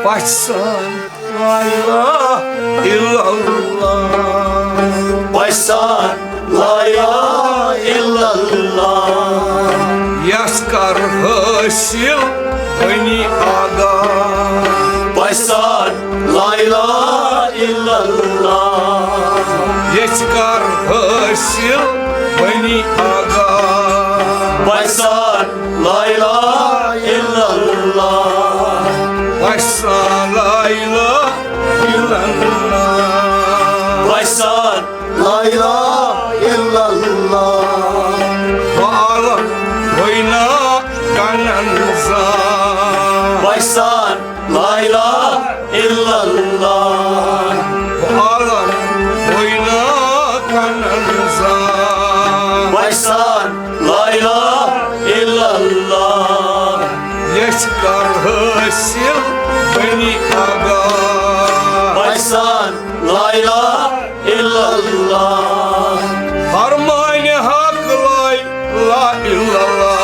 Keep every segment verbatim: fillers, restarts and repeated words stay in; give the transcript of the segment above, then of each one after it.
پَژھان لا الہ الا اللہ۔ پَژھان لا الہ الا اللہ۔ یَس کر حٲصِل بنی آگاہ۔ پَژھان لا الہ الا اللہ۔ یَس کر حٲصِل بنی آگاہ۔ پَژھان لا الہ الا اللہ۔ پَژھان لا الہ الا اللہ۔ پَژھان لا الہ الا اللہ۔ بہٕ عالم ہوئی نا کنن زان۔ پَژھان لا الہ الا اللہ۔ بہٕ عالم ہوئی نا کنن زان۔ پَژھان لا الہ الا اللہ۔ یَس کر حٲصِل بنی آگاہ۔ پَژھان لا الہ الا اللہ۔ فرمانِ حق لا الہ الا اللہ۔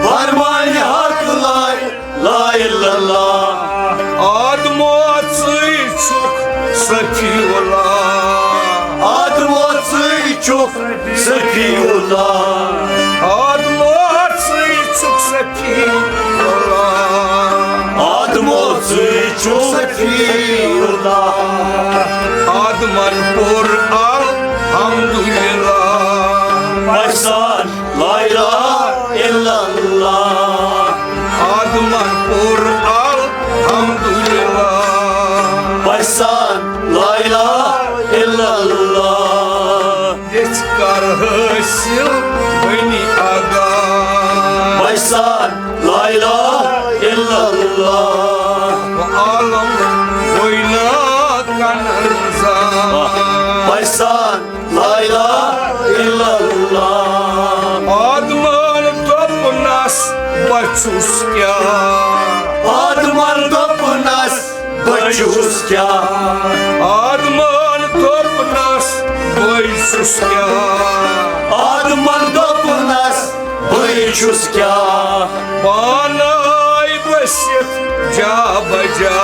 فرمانِ حق لا الہ الا اللہ۔ آدمو ژٕے چھُکھ صفی اللہ۔ آدمو ژٕے چھُکھ صفی اللہ۔ آدمو ژٕے چھُکھ صفی اللہ۔ آدمو ژٕے چھُکھ صفی اللہ۔ آدمن پوٚر الحمدللہ۔ پَژھان لا الہ الا اللہ۔ آدمن پوٚر الحمدللہ۔ پَژھان لا الہ الا اللہ۔ یَس کر حٲصِل بنی آگاہ۔ پَژھان لا الہ الا اللہ۔ بہٕ عالم ہوئی نا کنن زان۔ پَژھان لا الہ الا اللہ۔ آدمن دوٚپنَس بہٕ چھُس کیٛاہ؟ آدمن دوٚپنَس بہٕ چھُس کیٛاہ؟ آدمن دوٚپنَس بہٕ چھُس کیٛاہ؟ آدمن دوٚپنَس بہٕ چھُس کیٛاہ؟ پانے بٔسِتھ جا بجا۔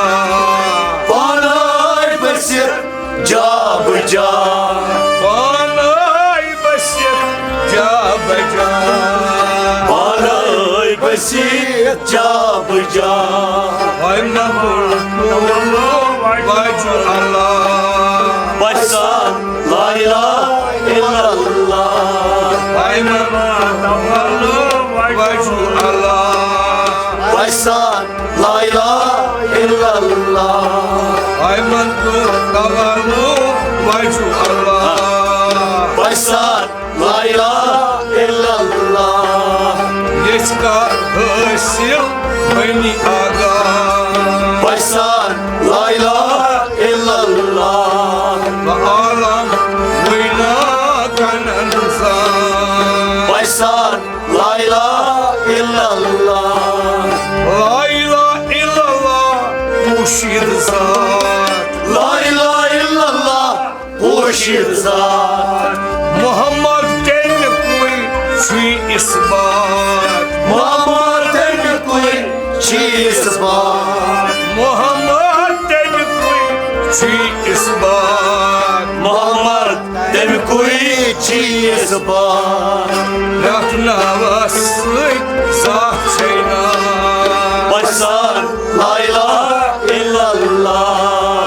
پانے بٔسِتھ جا بجا۔ پانے بٔسِتھ جا بجا۔ پانے بٔسِتھ جا بجا۔ اے محمد واجو اللہ۔ پَژھان لا الہ الا اللہ۔ اے محمد واجو اللہ۔ پَژھان لا الہ الا اللہ۔ اے محمد واجو اللہ۔ پَژھان لا الہ الا اللہ۔ یَس کر حٲصِل بنی آگاہ۔ پَژھان لا الہ الا اللہ۔ بہٕ عالم ہوئی نا کنن زان۔ پَژھان لا الہ الا اللہ۔ لا الہ الا اللہ پوشیدٕ ذات۔ لا الہ الا اللہ پوشیدٕ ذات۔ محمد تَمہِ کُے چھُے اثبات۔ محمد تَمہِ کُے چھُے اثبات۔ محمد تَمہِ کُے چھُے اثبات۔ محمد تَمہِ کُے چھُے اثبات۔ پرٛٮ۪تھ ناوَس سۭتۍ ذات چھے ناو۔ پَژھان لا الہ الا اللہ۔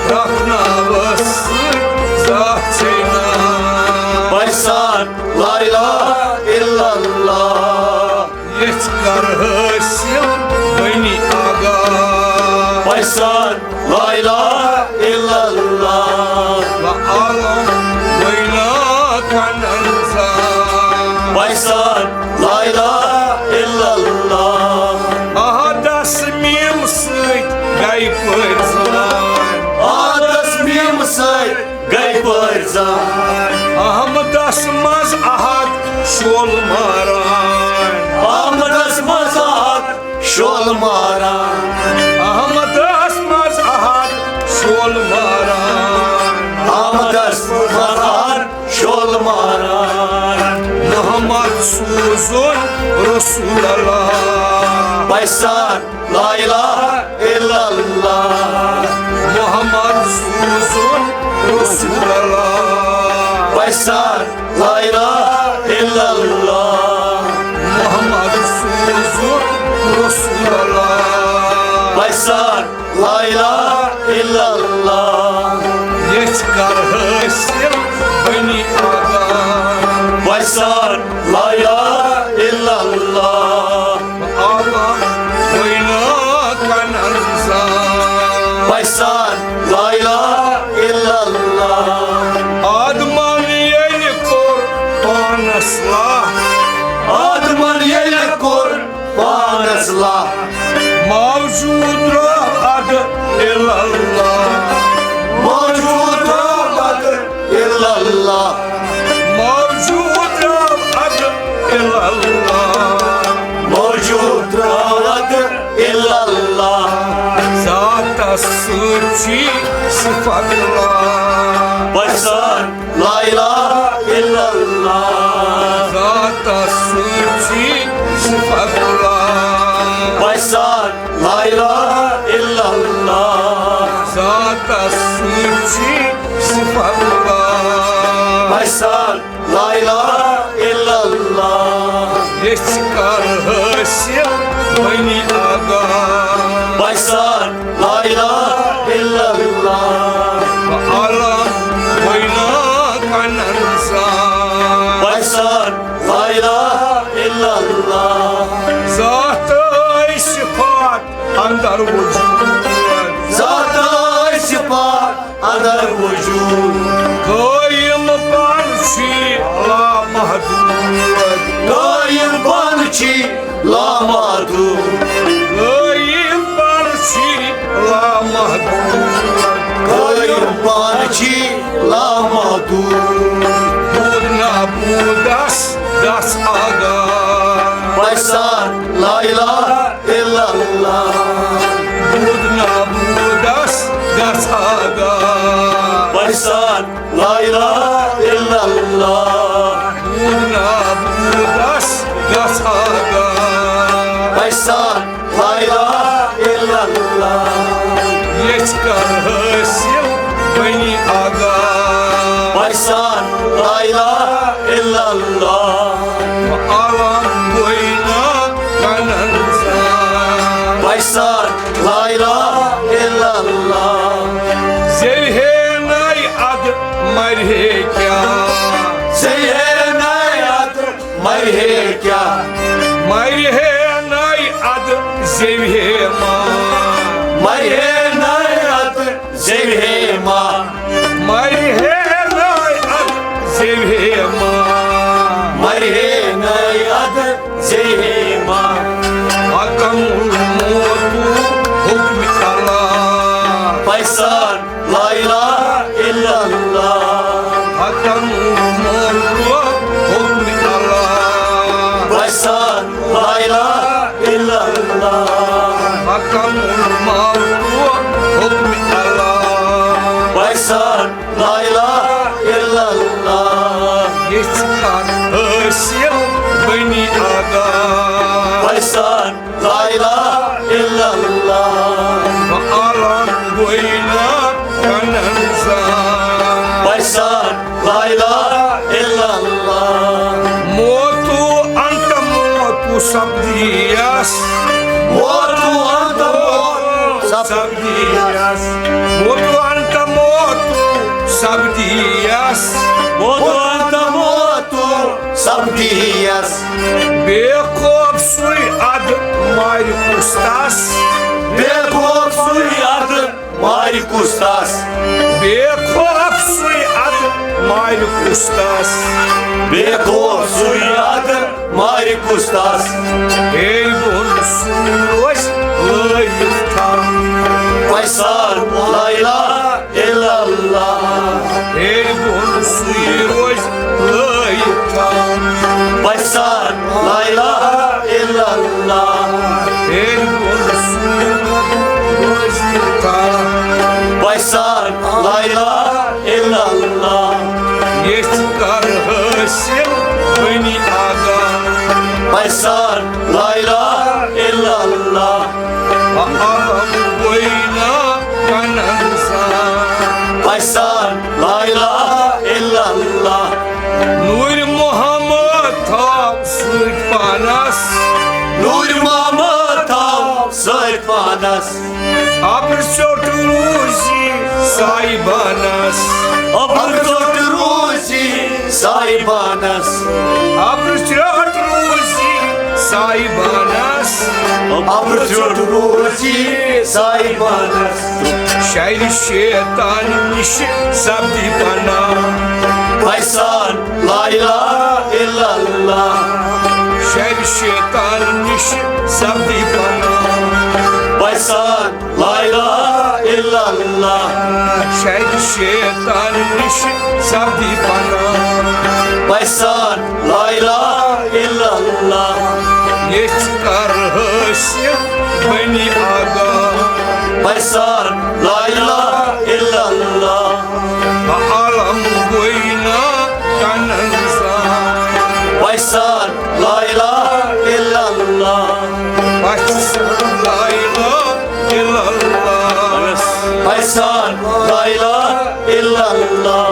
پرٛٮ۪تھ ناوَس سۭتۍ ذات چھے ناو۔ پَژھان لا الہ الا اللہ۔ یَس کر حٲصِل بنی آگاہ۔ پَژھان لا الہ الا اللہ۔ بہٕ عالم ہوئی نا کنن زان۔ پَژھان لا الہ الا اللہ۔ احدَس میٖم سۭتۍ گٔے پٲرۍ زان۔ احدَس میٖم سۭتۍ گٔے پٲرۍ زان۔ احمدَس منٛز احد شول ماران۔ احمدَس منٛز احد شول ماران۔ احمدَس منٛز احد شول ماران۔ احمدَس منٛز احد شول ماران۔ محمد سوٗزُن رسول اللہ۔ پَژھان لا الہ الا اللہ۔ محمد سوزُن رسول اللہ۔ بچہ سان، لا الہ الا اللہ۔ محمد سوزُن رسول اللہ۔ بچہ سان، لا الہ الا اللہ۔ یژھ کر حٲصِل بنی آدم۔ بچہ سان، لا الہ الا اللہ۔ عالم وینا کنن زان۔ بچہ سان، لا الہ الا اللہ۔ آدمن ییٚلہِ کوٚر پانس لا۔ آدمن ییٚلہِ کوٚر پانس لا۔ موجود رب اد الا اللہ۔ موجود رب اد الا اللہ۔ موجود رب اد الا اللہ۔ موجود رب اد الا اللہ۔ ذاتس سۭتۍ چھِ صفت اللہ۔ بچہ سان، لا الہ الا اللہ۔ ذاتس سۭتۍ چھِ صفت اللہ۔ بچہ سان، لا الہ الا اللہ۔ ذاتس سۭتۍ چھِ صفت اللہ۔ بچہ سان، لا الہ الا اللہ۔ یژھ کر حٲصِل بنی آدم۔ بچہ سان، لا الہ الا اللہ۔ عالم وینا کنن زان۔ بچہ سان، لا الہ الا اللہ۔ ذاتٕے صفات اندر وجود۔ ذاتٕے صفات اندر وجود۔ قٲیِم پانہٕ چھُے لامحدوٗد۔ قٲیِم پانہٕ چھُے لامحدوٗد۔ قٲیِم پانہٕ چھُے لامحدوٗد۔ قٲیِم پانہٕ چھُے لامحدوٗد۔ بود نابودس گژھ آگاہ۔ بچہ سان، لا الہ الا اللہ۔ بود نابودس گژھ آگاہ۔ بچہ سان، لا الہ الا اللہ۔ بود نابودس گژھ آگاہ۔ بچہ سان، لا الہ الا اللہ۔ یژھ کر حٲصِل بنی آدم۔ بچہ سان، لا الہ الا اللہ۔ عالم وینا کنن زان۔ بچہ سان، لا الہ الا اللہ۔ زیوِ ہے ناے ادٕ مرِ ہے کیٛاہ؟ زیوِ ہے ناے ادٕ مرِ ہے کیٛاہ؟ مرِ ہے ناے ادٕ زیوِ ہے ما۔ مرِ ہے ناے ادٕ زیوِ ہے ما۔ مرِ ہے ناے ادٕ زیوِ ہے ما۔ مرِ ہے ناے ادٕ زیوِ ہے ما۔ حکم الموت حکم اللہ۔ بچہ سان، لا الہ الا اللہ۔ حکم الموت حکم اللہ۔ بچہ سان، لا الہ الا اللہ۔ حکم الموت حکم اللہ۔ بچہ سان، لا الہ الا اللہ۔ یژھ کر حٲصِل بنی آدم۔ بچہ سان، لا الہ الا اللہ۔ عالم وینا کنن زان۔ بچہ سان، لا الہ الا اللہ۔ موتُ انت موتُ سپدیس۔ موتُ انت موتُ سپدیس۔ موتُ انت موتُ سپدیس۔ موتُ انت موتُ سپدیس۔ بے خوف سُے ادٕ مارِ کُس تس۔ بے خوف سُے ادٕ مارِ کُس تس۔ بے خوف سُے ادٕ مارِ کُس تس۔ بے خوف سُے ادٕ مارِ کُس تس۔ ہیٚرِ بۄن سُے روزِ لٲیِتھ تھل۔ بچہ سان، لا الہ الا اللہ۔ ہیٚرِ بۄن سُے روزِ لٲیِتھ تھل۔ بچہ سان، لا الہ الا اللہ۔ ہیٚرِ بۄن سُے روزِ تھل۔ بچہ سان، لا الہ الا اللہ۔ یژھ کر حٲصِل بنی آدم۔ بچہ سان، لا الہ الا اللہ۔ عالم گوینا کنن سان۔ پسان لا الہ الا اللہ۔ نور محمد تھاو سۭتۍ پانس۔ نور محمد تھاو سۭتۍ پانس۔ ابر ژوٚٹ روزی صاحبانس۔ ابر ژوٚٹ روزی صاحبانس۔ ابر ژوٚٹ روزی صاحبانس۔ ابر ژوٚٹ روزی صاحبانس۔ شر شیطان نش سپدی پناہ۔ پسان لا الہ الا اللہ۔ شر شیطان نش سپدی پناہ۔ پسان لا الہ الا اللہ۔ شر شیطان نش سپدی پناہ۔ پسان لا الہ الا اللہ۔ یژھ کر حٲصِل بنی آدم۔ پسان لا الہ الا اللہ۔ عالم گوینا کنن سان۔ پسان لا الہ الا اللہ۔ پسان لا الہ الا اللہ۔ پسان لا الہ الا اللہ۔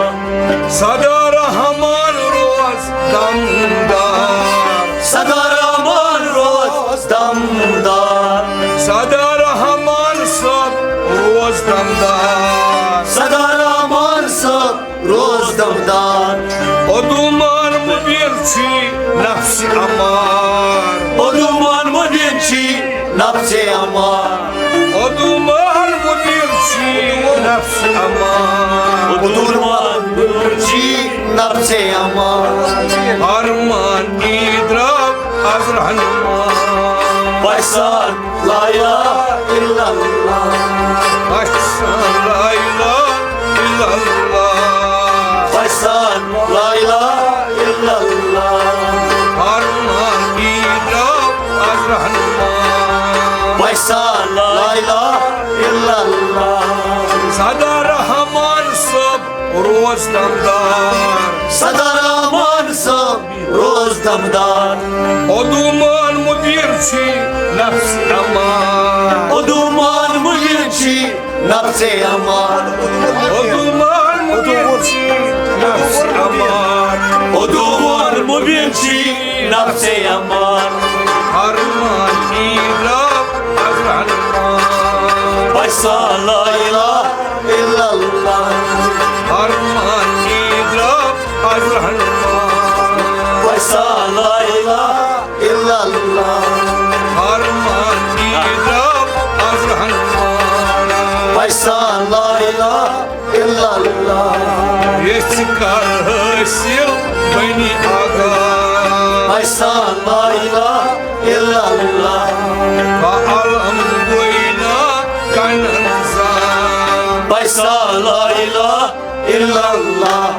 سدا رحمان روز دمدار۔ سدا رحمان روز دمدار۔ سدا رحمان صٲب روز دمدار۔ سدا رحمان صٲب روز دمدار۔ ادومان مبین چھی نفس امار۔ ادومان مبین چھی نفس امار۔ ادومان مبین چھی نفس امار۔ ادومان مبین چھی نفس امار۔ ارمان ای درٛاو از رہنما۔ پسان لا الہ الا اللہ۔ پسان لا الہ الا اللہ۔ پسان لا الہ الا اللہ۔ ارمان ای درٛاو از رہنما۔ پسان لا الہ الا اللہ۔ سدا رحمان صٲب روز دمدار۔ سدا رحمان صٲب روز دمدار۔ ادومان مبین چھی نفس امار۔ ادومان مبین چھی نفس امار۔ ادومان مبین چھی نفس امار۔ ادومان مبین چھی نفس امار۔ ارمان ای درٛاو از رہنما۔ پسان لا الہ الا اللہ۔ ارمان ای درٛاو از رہنما۔ پسان لا الہ الا اللہ۔ ارمان ای درٛاو از رہنما۔ پسان لا الہ الا اللہ۔ یژھ کر حٲصِل بنی آدم۔ پسان لا الہ الا اللہ۔ با عالم گوینا کنن سان۔ پسان لا الہ الا اللہ۔